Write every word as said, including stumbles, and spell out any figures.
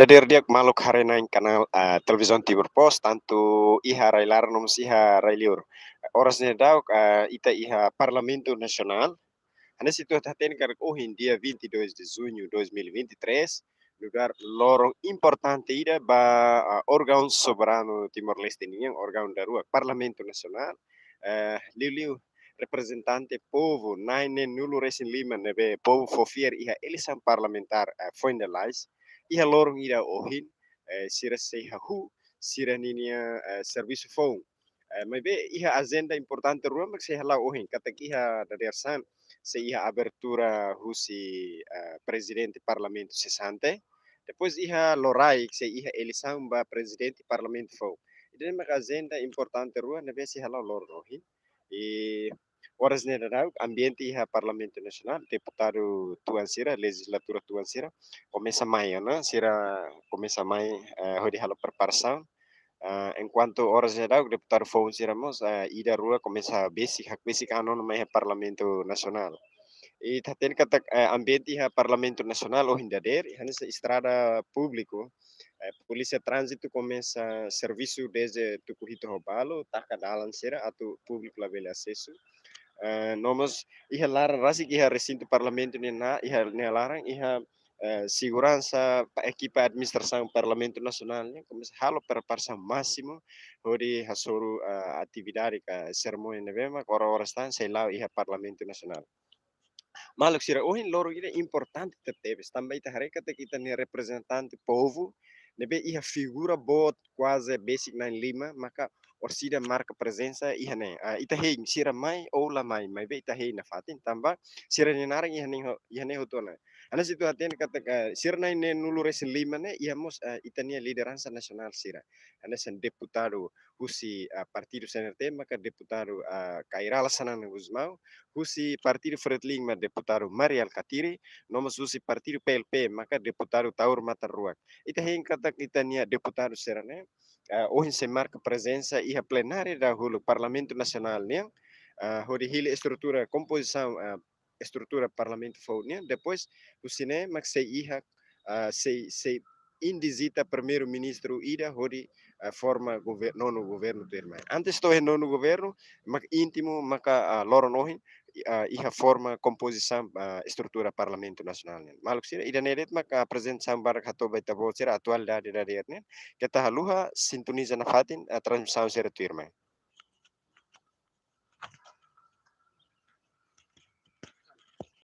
Dadeer di'ak maluk haree-na'in kanál, ah, Televizaun Timor Post, tantu iha rai-laran no mós iha rai-liur. Oras ne'e daudauk, ah, ita iha Parlamentu Nasionál. Hanesan ita hatene katak ohin, dia vinte e dois de junho de dois mil e vinte e três, nu'udar loron importante ida ba, ah, órgaun soberanu Timor-Leste nian, órgaun daruak, Parlamentu Nasionál, eh, liuliu reprezentante povu na'in-neenulu-resin-lima ne'ebé povu fó fiar iha eleisaun parlamentár, eh, foin lalais, iha loron ida ohin, eh, sira sei hahú sira-ninia, eh, servisu foun. Eh, maibé iha ajenda importante rua mak sei hala'o ohin, katak iha dadeer-saan sei iha abertura husi, eh, prezidente Parlamentu sesante, depois iha loraik sei iha eleisaun ba prezidente Parlamentu foun. Ida-ne'e mak ajenda importante rua ne'ebé sei hala'o loron ohin. I oras ne'e daudauk ambiente iha Parlamentu Nasionál, deputadu tuan sira, lejizladór tuan sira komesa mai ona, sira komesa mai, eh, hodi halo preparasaun. Ah, enkuantu oras ne'e daudauk deputadu foun sira mós, ah, ida rua komesa besik, hakbesik an ona mai iha Parlamentu Nasionál. I ita hatene katak, eh, ambiente iha Parlamentu Nasionál ohin dadeer, hanesan estrada públiku, eh, Polísia Tránzitu komesa servisu dezde tuku hitu ho balu, taka dalan sira atu públiku labele asesu. Eh, no mós iha laran rasik iha resintu Parlamentu ne'e na, iha ne'e laran iha, eh, seguransa, pa-, ekipa administrasaun Parlamentu Nasionál nian komesa halo preparasaun másimu hodi hasoru, eh, atividade ka serimónia ne'ebé mak oras-oras tan sei la'o iha Parlamentu Nasionál. Maluk sira, ohin loron ida importante tebetebes, tanba ita haree katak ita-nia reprezentante povu ne'ebé iha figura boot kuaze besik na'in-lima, maka orsida marka prezensa iha ne'e. Ah, ita hein sira mai ou la mai, maibé ita hein nafatin, tanba sira-nia naran iha ne'e ho-, iha ne'e hotu ona. Hanesan ita hatene katak, ah, sira na'in-neenulu-resin-lima ne'e iha mós, ah, ita-nia lideransa nasionál sira. Hanesan deputadu husi, ah, partidu C N R T maka deputadu, ah, Kay Rala Xanana Gusmão, husi partidu Fretilin mak deputadu Mari Alkatiri, no mós husi partidu P L P maka deputadu Taur Matan Ruak. Ita hein katak ita-nia deputadu sira-ne'e, ah, ohin sei marka prezensa iha plenária dahuluk Parlamentu Nasionál nian, ah, hodi hili estrutura kompozisaun, ah, estrutura Parlamentu foun nian, depois husi ne'e mak sei iha, ah, sei, sei indizita primeiru-ministru ida hodi, ah, forma gover-, nonu governu tuirmai. Antes to'o iha nonu governu, mak íntimo maka, ah, loron ohin, ah, iha forma kompozisaun, ah, estrutura Parlamentu Nasionál nian. Maluk sira, ida-ne'e de'it maka aprezentasaun badak hato'o ba ita-boot sira atualidade dadeer nian. Keta haluha sintoniza nafatin, ah, transmisaun sira tuirmai.